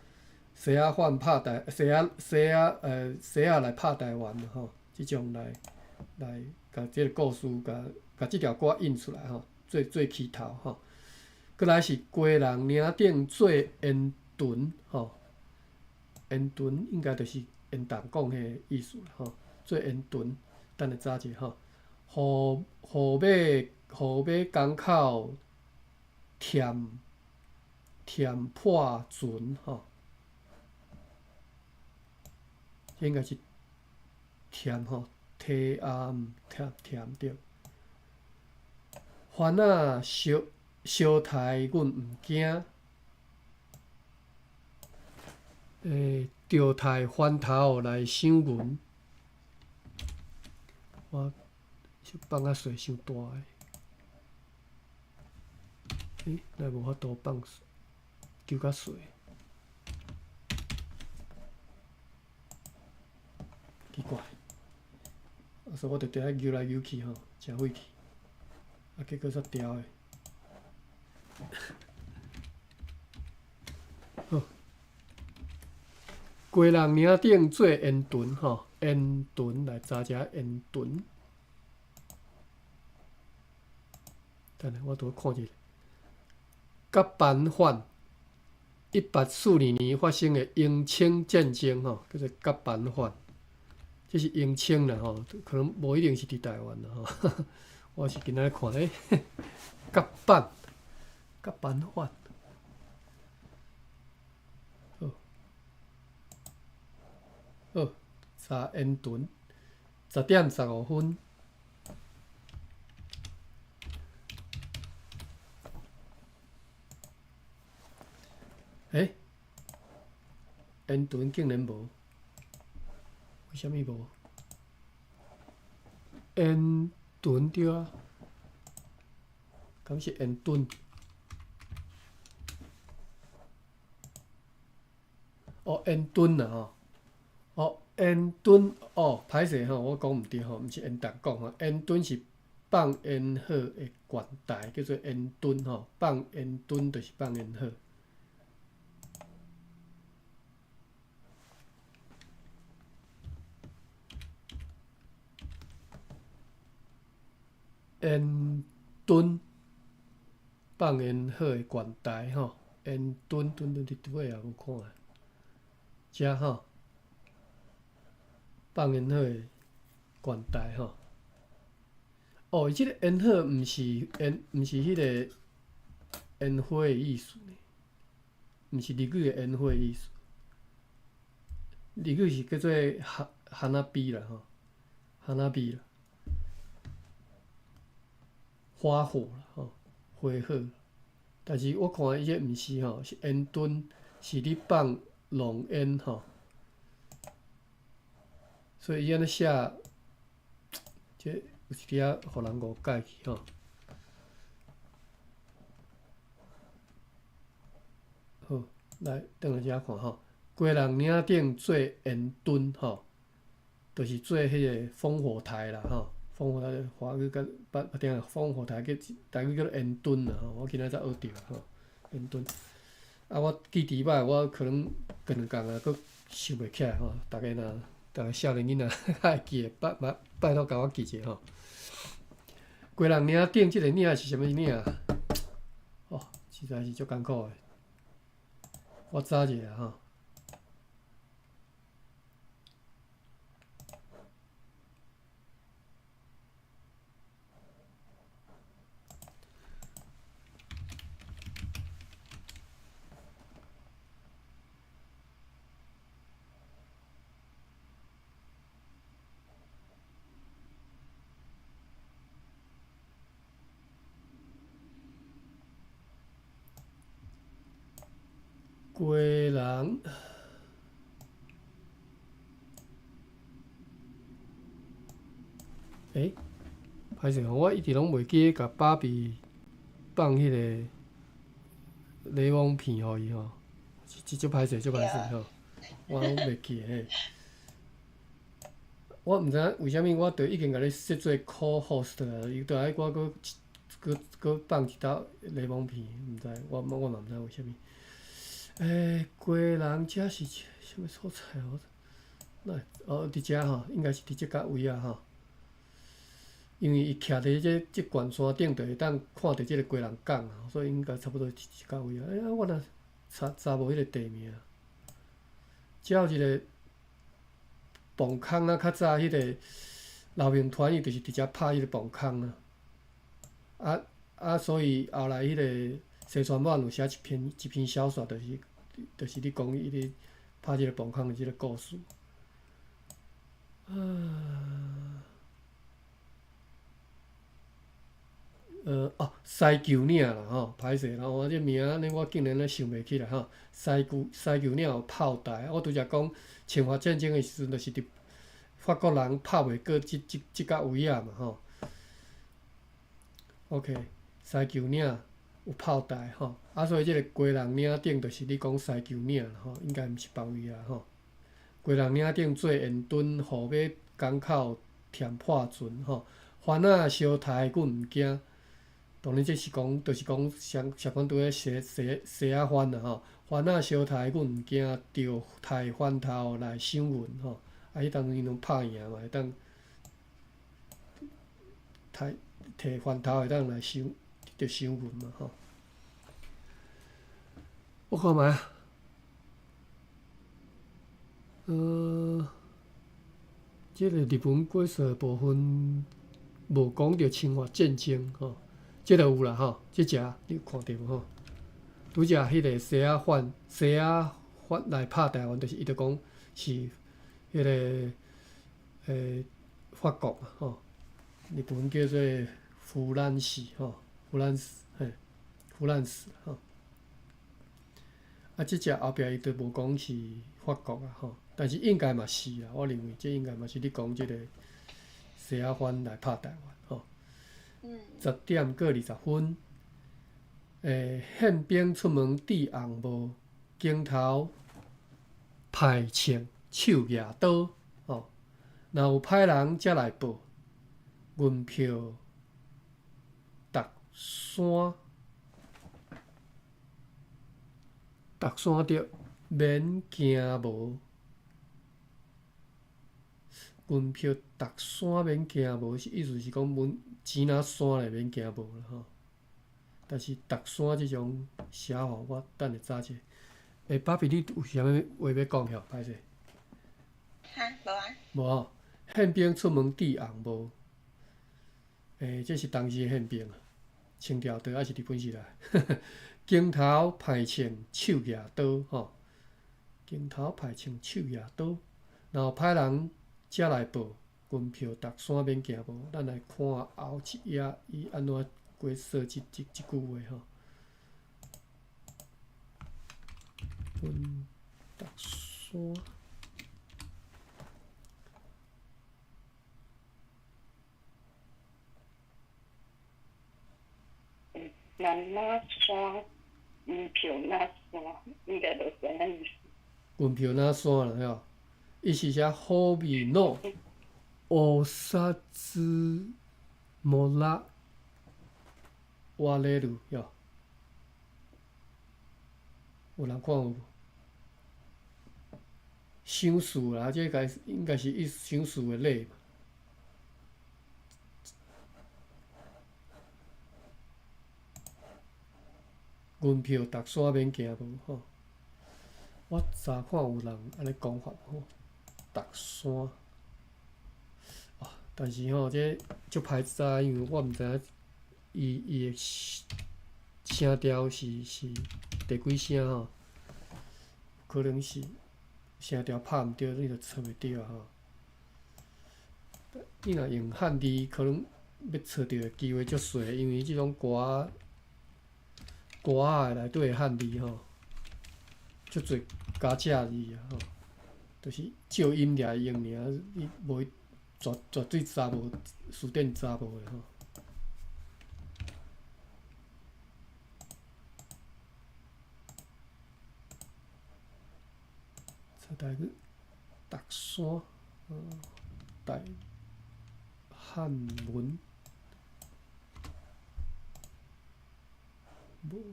西仔反拍台西仔西仔西仔來拍台灣啦吼，這種來共這个故事，共這條歌引出來吼，做起頭吼。閣來是雞人嶺頂做煙囤吼，煙囤應該就是煙筒講彼个意思啦吼，做煙囤，等下查者吼。雨馬江口忝破船吼，應該是忝吼，提暗忝對。番仔相刣阮毋驚，著刣番頭來賞銀，我放較細傷大个，若無法度放，求較細，奇怪，啊，所以我就佇遐扭來扭去吼，誠費氣，啊，結果煞牢的。好，雞人嶺頂做煙囤吼，煙囤來查者煙囤。等下，我拄看一下，甲班反，1842年發生的英清戰爭吼，叫做甲班反。這是英清啦吼，可能無一定是佇台灣啦吼。我是今仔日看甲班，甲班反。好，好，查煙囤，10點15分。煙囤竟然無，為啥物無？煙囤對啊，敢是煙囤？哦，煙囤啦吼，哦，煙囤哦，歹勢吼，我講毋對吼，毋是煙筒講吼，煙囤是放煙火的懸台，叫做煙囤吼，放煙囤就是放煙火。煙囤，放烟火的悬台吼，烟墩墩墩伫佗位啊？无看，遮吼，放烟火的悬台吼。哦，伊這个烟火毋是烟，毋是彼个烟花的意思呢，毋是日语的烟火的意思。日语是叫做哈哈那比啦吼，哈那比啦，花火啦吼，花火。但是我看伊這毋是吼，是煙墩，是咧放濃煙吼。所以伊按呢寫，這有一點仔予人誤解去吼。好，來轉來遮看吼，基隆嶺頂做煙墩吼，就是做彼个烽火台啦吼，烽火台華語佮捌捌聽烽火台叫台語叫做煙墩啦吼，我今仔才學著吼，煙墩。啊，我記佇擺，我可能過兩工啊，閣想袂起來吼。逐家若逐个少年囡仔較會記的，拜拜拜託共我記者吼。基隆嶺頂這个嶺是啥物嶺？哦，實在是足艱苦的。我查一下吼。基隆，欸，歹勢吼，我一直攏袂記得共芭比放彼个檸檬片予伊吼，是足歹勢，足歹勢吼，我攏袂記得。我毋知影為啥物，我著已經共你設做 co-host 啊，伊著愛我閣閣閣放一道檸檬片，毋知，我我嘛毋知為啥物。欸，基隆遮是啥物所在哦？那哦，佇遮吼，應該是佇這角位啊吼。因為伊徛佇這這懸山頂，就會當看著這個基隆港啊，所以應該差不多佇這角位啊。欸，我若查查無彼個地名。遮有一個磅空啊，較早彼個老兵團伊就是佇遮拍彼個磅空啊。啊啊，所以後來彼個西川滿有寫一篇一篇小說，就是就是咧講伊咧拍這個磅空的這個故事。啊，哦，西丘嶺啦吼，歹勢啦，我這名按呢我竟然咧想袂起來吼。西丘西丘嶺有炮台，我拄才講侵華戰爭的時陣，就是佇法國人拍袂過這這這角位仔嘛吼。OK，西丘嶺有炮台吼，啊，所以這個基隆嶺頂就是你講西丘嶺啦吼，應該毋是別位啊吼。基隆嶺頂做煙墩，雨馬港口忝破船吼，番仔相刣阮毋驚。當然，這是講，就是講相相關拄咧西西西仔番啦吼。番仔相刣阮毋驚，著刣番頭來收銀吼。啊，彼當陣𪜶攏拍贏嘛，會當刣提番頭會當來收，著收銀嘛吼。我看覓啊？這个日文解說的部分無講著侵華戰爭吼。這個有啦吼，這隻你有看著無吼？拄才彼個西仔番，西仔番來拍台灣，就是伊就講是彼個法國嘛吼，日本叫做弗蘭士吼，弗蘭斯嘿，弗蘭斯吼。啊，這隻後壁伊就無講是法國啊吼，但是應該嘛是啦，我認為這應該嘛是咧講這個西仔番來拍台灣吼。10點過20分，憲兵出門戴紅帽，肩頭排槍，手舉刀，吼，若有歹人才來報，銀票逐山，逐山著免驚無，銀票逐山免驚無，是意思是講阮錢若散咧免驚無啦吼。但是竹山這種寫法，我等下查者。欸，芭比，你有啥物話欲講遐？歹勢。哈，無啊。無吼，憲兵出門致紅帽。欸，這是當時的憲兵啊，清朝的抑是日本時代？鏡頭歹穿手舉刀吼，鏡頭歹穿手舉刀，然後歹人才來報，銀票竹山免驚無。咱來看後一頁，伊按怎解說這句話吼。阮竹山。南哪山，银票哪山，應該就是按呢意思。銀票哪山啦？吼，伊是寫好面諾，烏沙茲摩拉瓦雷魯，喲，有人看有無？賞賜啦，這個應該是伊賞賜的禮。銀票竹山免驚無吼，我查看有人按呢講法吼，竹山，啊，但是吼，這足歹查，因為我毋知影伊的聲調是第幾聲吼，可能是聲調拍毋著，你就揣袂著啊吼。你若用漢字，可能欲揣著的機會足細，因為這種歌。歌仔的內底的漢字吼，足濟加正字啊吼，就是照音來用爾，你無絕對查無辭典查無的吼。查台語，竹山，台漢文。無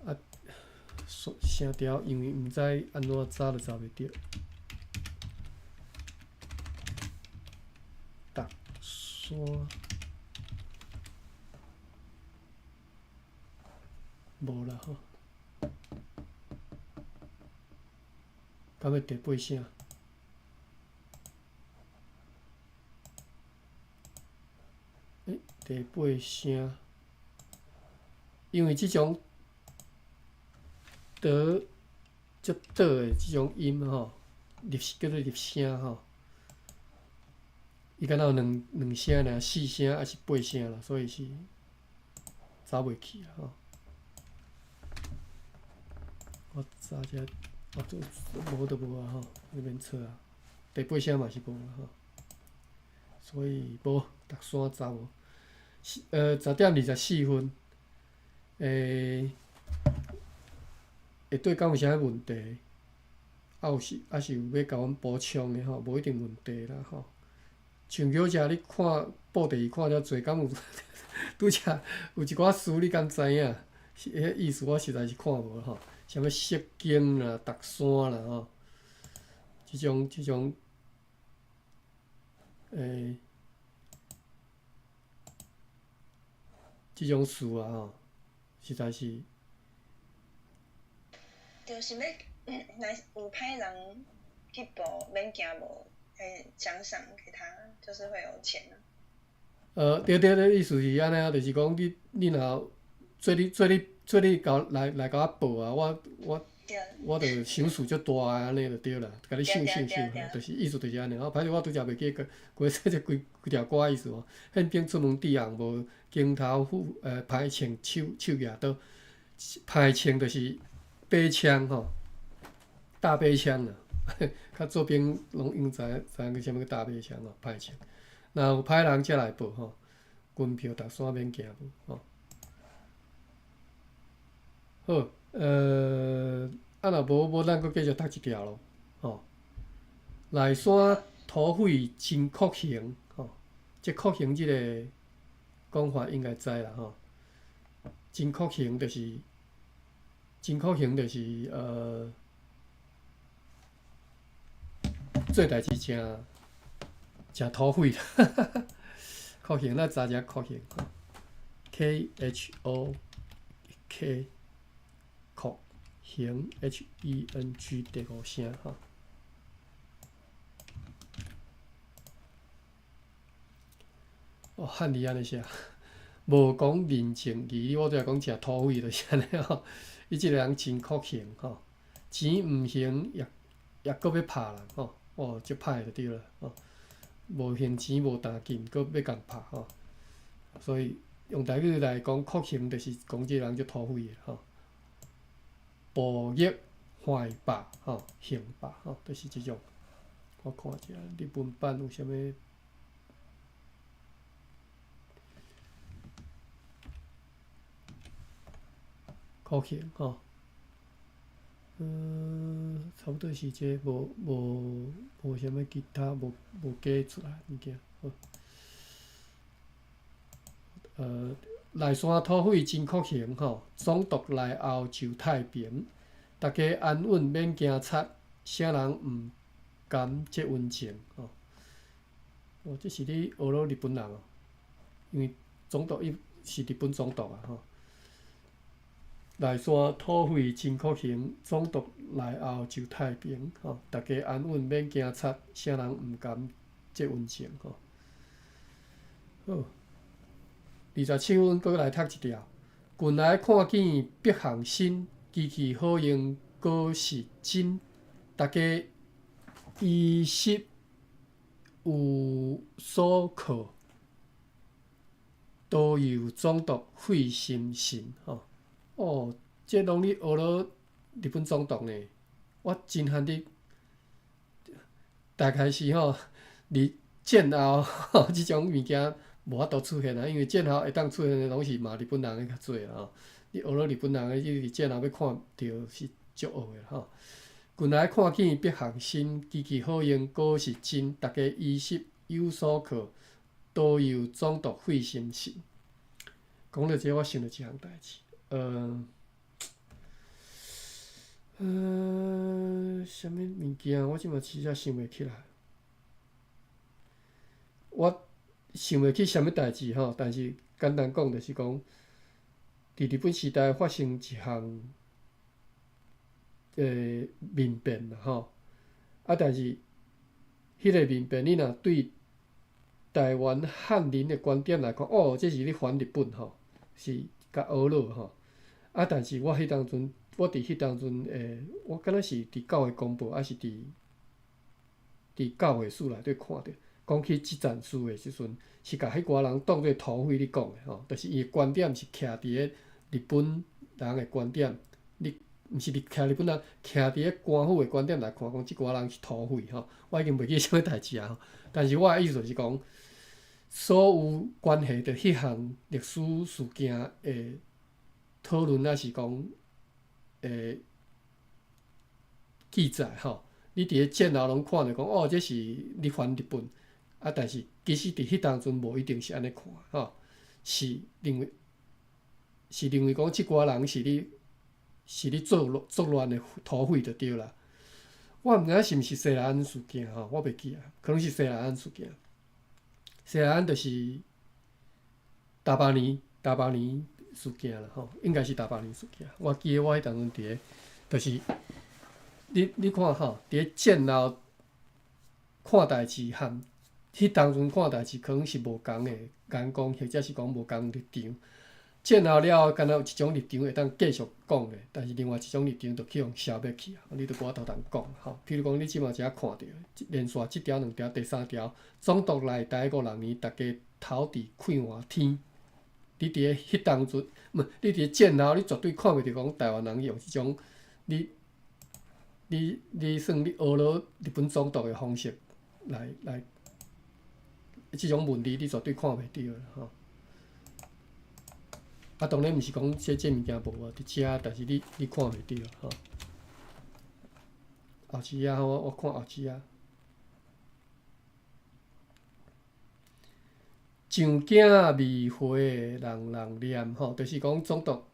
啊，聲調因為毋知按怎查就查袂著。竹山無啦吼，敢欲第八聲？欸，第八聲。因為這種哆足哆的這種音吼，入叫做入聲吼，伊敢若有兩聲爾，四聲抑是八聲啦，所以是查袂去啦吼。我查者，我做無就無啊吼，你免揣啊。第八聲嘛是無啦吼，所以無竹山查無。10點24分。欸，下底敢有啥問題？啊有是，抑是有欲共阮補充的吼，無一定問題啦吼。像叫遮你看報第二看遮濟，敢有拄才有一寡詞你敢知影？是彼意思我實在是看無吼。啥物釋經啦、竹山啦吼，這種欸，這種詞啊吼。實在是，就是欲，若有歹人去報，免驚無，欸，獎賞給他，就是會有錢啊。對對對，意思是按呢啊，就是講你若做你共來共我報啊，我就賞賜足大的按呢就對啦，共你賞賞賞，就是意思就是按呢。哦，歹勢我拄才袂記得，規說這規規條歌意思吼。憲兵出門致紅帽，鏡頭副歹穿手舉刀，歹穿就是背槍吼，大背槍啊，較做兵攏應知影啥物叫大背槍吼，歹穿。若有歹人才來報吼，軍票竹山免驚無吼。好，啊，若無，咱閣繼續讀一條囉，吼。內山土匪真酷刑，吼，這酷刑這个講法應該知啦，吼。真酷刑就是，真酷刑就是做代誌誠誠土匪，酷刑，咱查一下酷刑。K H O K 擴行 H E N G 第五聲吼。哦，漢字按呢寫，無講人情義，我拄才講食土匪就是按呢吼。伊這个人真酷刑吼，錢毋還也也閣欲拍人吼，哦，足歹就對啦吼。無還錢無擔金，閣欲共拍吼，所以用台語來講，酷刑就是講這个人足土匪的吼。暴虐壞霸吼，刑霸吼，就是這種。我看一下日本版有啥物？酷刑吼，嗯，差不多是這個，無無無啥物其他，無無加出來物件。好，內山土匪真酷刑吼，總督來後就太平，逐家安穩免驚賊，啥人毋甘這溫情吼。哦，這是咧學囉日本人哦，因為總督伊是日本總督啊吼。內山土匪真酷刑，總督來後就太平吼，逐家安穩免驚賊，啥人毋甘這溫情吼。好，27分，閣來讀一條。近來看見別項新，機器好用，閣是真。逐家衣食有所靠，多由總督費心神吼。哦，這攏咧學囉日本總督呢，我真罕得，大概是吼，佇戰後吼，這種物件無法度出現啊，因為戰後會當出現的攏是罵日本人的較濟啊吼。你學囉日本人的，你佇戰後欲看著是足惡的吼。近來看見別項新，機器好用，閣是真，逐家衣食有所靠，多由總督費心神。講到這個，我想著一項代誌。啥物物件？我這馬實在想袂起來。我想袂起啥物代誌吼，但是簡單講就是講，佇日本時代發生一項民變啦吼。啊，但是彼个民變，你若對台灣漢人的觀點來看，哦，這是咧反日本吼，是共呵咾吼。啊，但是我彼當陣，我佇彼當陣，我敢若是佇教會公報，抑是佇佇教會書內底看著，講起這戰事的時陣，是共彼寡人當做土匪咧講的吼，就是伊的觀點是徛佇咧日本人的觀點，你毋是徛日本人，徛佇咧官府的觀點來看，講這寡人是土匪吼。我已經袂記啥物代誌啊，但是我的意思就是講，所有關係著彼項歷史事件的討論，抑是講記載吼，你佇咧戰後攏看著講，哦，這是咧反日本，啊，但是其實佇彼當陣無一定是按呢看吼，是認為是認為講這寡人是咧是咧作亂作亂的土匪就對啦。我毋知影是毋是西來庵事件吼，我袂記啊，可能是西來庵事件。西來庵就是大巴黎大巴黎事件啦吼，應該是大巴黎事件。我記得我彼當陣佇咧，就是你你看吼，佇咧戰後看代誌和彼當陣看代誌，可能是無仝的眼光，或者是講無仝立場。戰後了後，敢若有一種立場會當繼續講的，但是另外一種立場就去予消滅去啊！你就無法度通講吼。譬如講，你這馬遮看著，連續這條、兩條、第三條，總督來台五六年，逐家頭佇快換天。你佇咧彼當陣，毋，你佇咧戰後，你絕對看袂著講台灣人用這種你、你、你算你呵咾日本總督的方式來來，這種問題你絕對看袂著吼。啊，當然毋是講這這物件無啊，佇遮，但是你你看袂著吼。後時仔我我看後時仔，上京未回人人念吼，就是講總督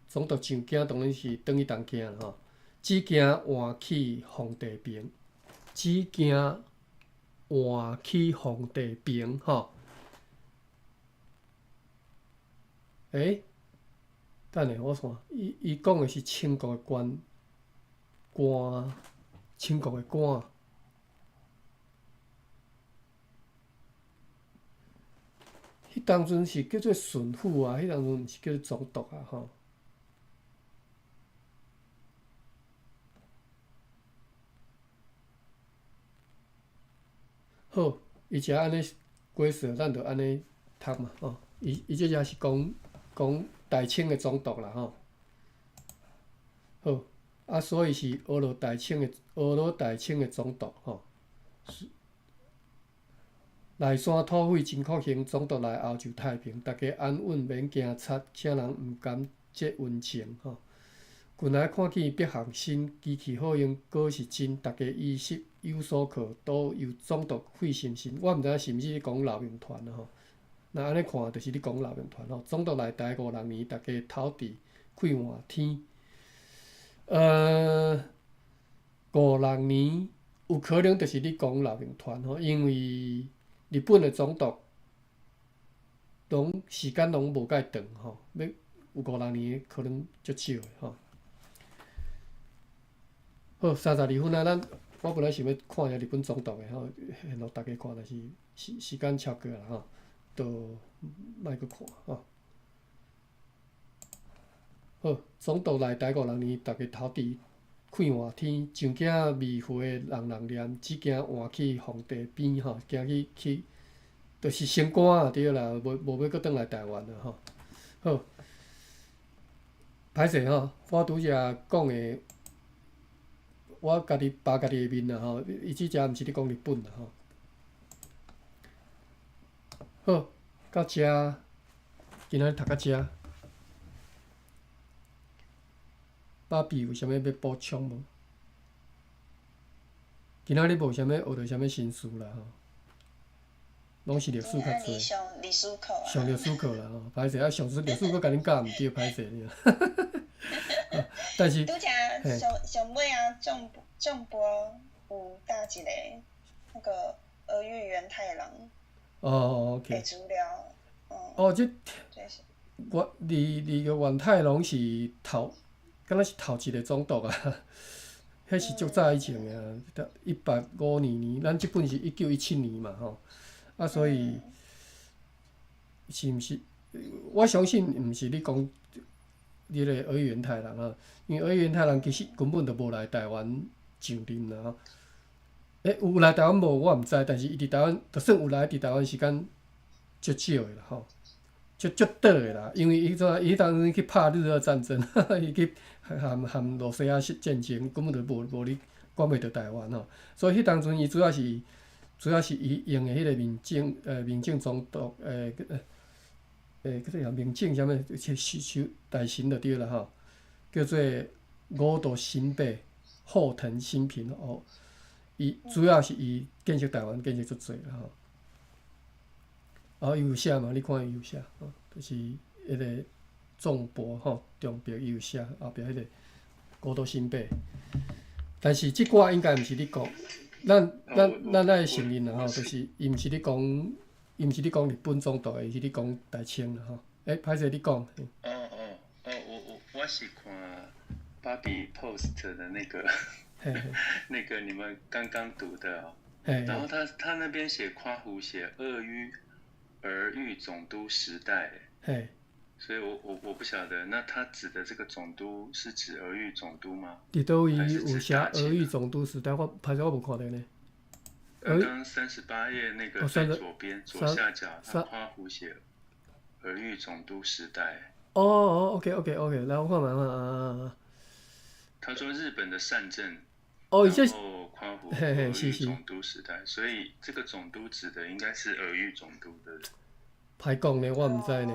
總督上京當然是轉去東京吼，只驚換去皇帝爿，只驚換去皇帝爿吼。欸，等下我看，伊伊講的是清國的官官，清國的官。彼當陣是叫做巡撫啊，彼當陣毋是叫做總督啊，吼。好，伊遮按呢解釋，咱就按呢讀嘛，吼。伊伊這遮是講講大清的總督啦，吼。好，啊，所以是呵咾大清的呵咾大清的總督，吼。內山土匪真酷刑，總督來後就太平，逐家安穩免驚賊，啥人毋敢這溫情，吼。近來看見別項新機器好用，果是真，逐家衣食有所靠，都由總督費心神。我毋知影是毋是咧講老兵團啊吼。若按呢看，就是咧講老兵團吼。總督來台五六年，逐家頭治開換天。五六年有可能就是咧講老兵團吼，因為日本的總督攏時間攏無蓋長吼，欲有五六年可能足少的吼。好，32分啊，咱我本來想欲看一下日本總督的吼，現予逐家看，但是時時間超過啦吼，就莫閣看吼。好，總督來台五六年，逐家頭治開換天，上驚味糊的人人念，只驚換去皇帝邊吼，驚去去，就是升官啊，對啦，無無欲閣轉來台灣啊吼。好，歹勢吼，我拄才講的，我家己扒家己的面啦吼，伊這遮毋是咧講日本啦吼。好，到遮，今仔日讀到遮。芭比有啥物欲補充無？今仔日無啥物學著啥物新詞啦吼，攏是歷史較濟。上歷史課啊。上歷史課啦吼，歹勢啊，上歷史閣共恁教毋對，歹勢爾。但是，拄才上上尾啊，眾眾波有搭一個那個兒玉源太郎。哦，OK。的資料，嗯。哦，這，我二二個源太郎是頭。敢若是頭一个總督啊，彼是足早以前的啊，152年，咱這本是1917年嘛吼，啊所以是毋是？我相信毋是你講彼个兒玉源太郎啊，因為兒玉源太郎其實根本就無來台灣上任啦吼。欸，有來台灣無？我毋知，但是伊佇台灣，就算有來佇台灣時間足少的啦吼。足足短的啦，因為伊怎伊彼當陣去拍日俄戰爭，伊去含含露西亞戰爭，根本就無無咧管袂著台灣吼。所以彼當陣伊主要是主要是伊用的彼个民政民政總督叫做啥民政啥物，去首大臣就對啦吼，叫做五島新八後藤新平哦。伊主要是伊建設台灣建設足濟啦吼。哦，伊有寫嘛？你看伊有寫，吼，就是彼个眾博吼，中博伊有寫後壁彼个五島新八。但是這寡應該毋是咧講，咱咱咱愛承認啦吼，就是伊毋是咧講，伊毋是咧講日本總督的，伊是咧講大清啦吼。欸，歹勢你講。哦哦哦，我我我是看芭比 post 的那個，那個你們剛剛讀的哦，然後他他那邊寫誇胡寫鱷魚。兒玉總督時代，所以我我我不曉得，那他指的這個總督是指兒玉總督嗎？佇佗位有寫兒玉總督時代，我歹勢我無看著呢。剛剛38頁那個在左邊左下角，他括弧寫兒玉總督時代。哦哦，OK OK OK，來我看覓啊啊啊。他說日本的善政。哦，伊這然後括弧兒玉總督時代，所以這個總督指的應該是兒玉總督的。歹講呢，我毋知呢。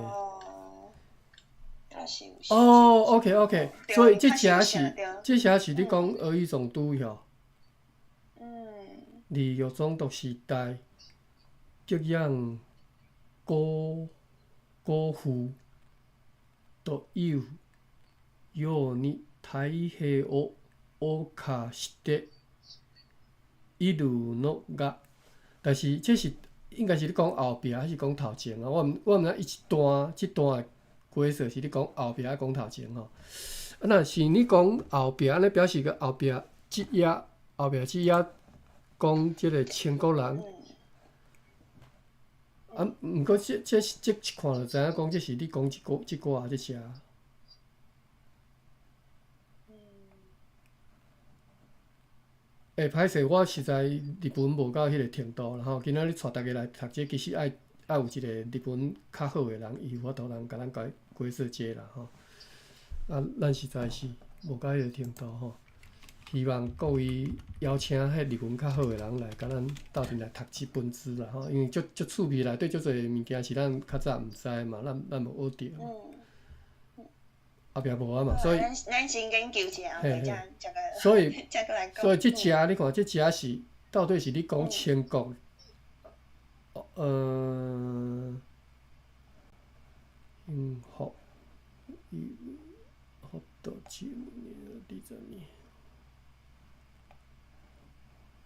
哦，OK OK，所以這遮是這遮是你講兒玉總督哟。兒玉總督時代，激養國國父というように太平を謳歌しているのが，但是這是應該是咧講後壁，還是講頭前啊？我毋我毋知伊一段這段的解说是你讲后壁，抑讲头前吼？啊，若是你讲后壁，按呢表示个后壁这页，后壁这页讲这个清国人。啊，毋过这这这一看就知影讲，这是你讲这个这歌这只。欸，歹势，我实在日文无到彼个程度啦吼。今仔日带大家来读这，其实爱爱有一个日文较好的人，伊有法度人共咱解解说这啦吼。啊，咱实在是无到彼个程度吼。希望各位邀请彼日文较好的人来共咱斗阵来读这本书啦吼，因为足足趣味，内底足济物件是咱较早毋知的嘛，咱咱无学著。后壁无啊嘛，所以，咱先研究一下，后壁才才个，所以，才阁来讲。所以这遮你看，这遮是到底是咧讲清国，幸福，福到9年20年，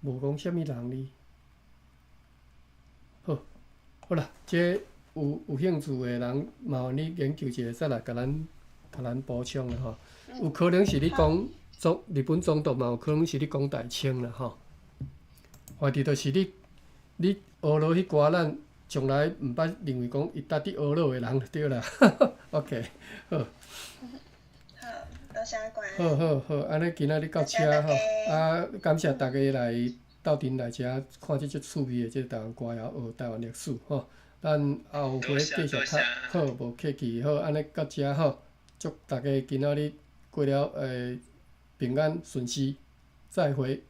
无讲啥物人哩。好，好啦，这有有兴趣的人，麻烦你研究一下，再来共咱。共咱补充啦吼，有可能是你讲总日本总督嘛，有可能是你讲大清啦吼。反正就是你你学落彼歌，咱从来毋捌认为讲伊值得学落的人就对啦。OK，好。好，多谢关。好好好，按呢今仔日到遮吼，啊，感谢大家来斗阵来遮看这足趣味的这个台湾歌谣，学台湾历史吼。咱后回继续读，好，无客气，好，按呢到遮吼。祝大家今仔日过了平安顺遂，再会。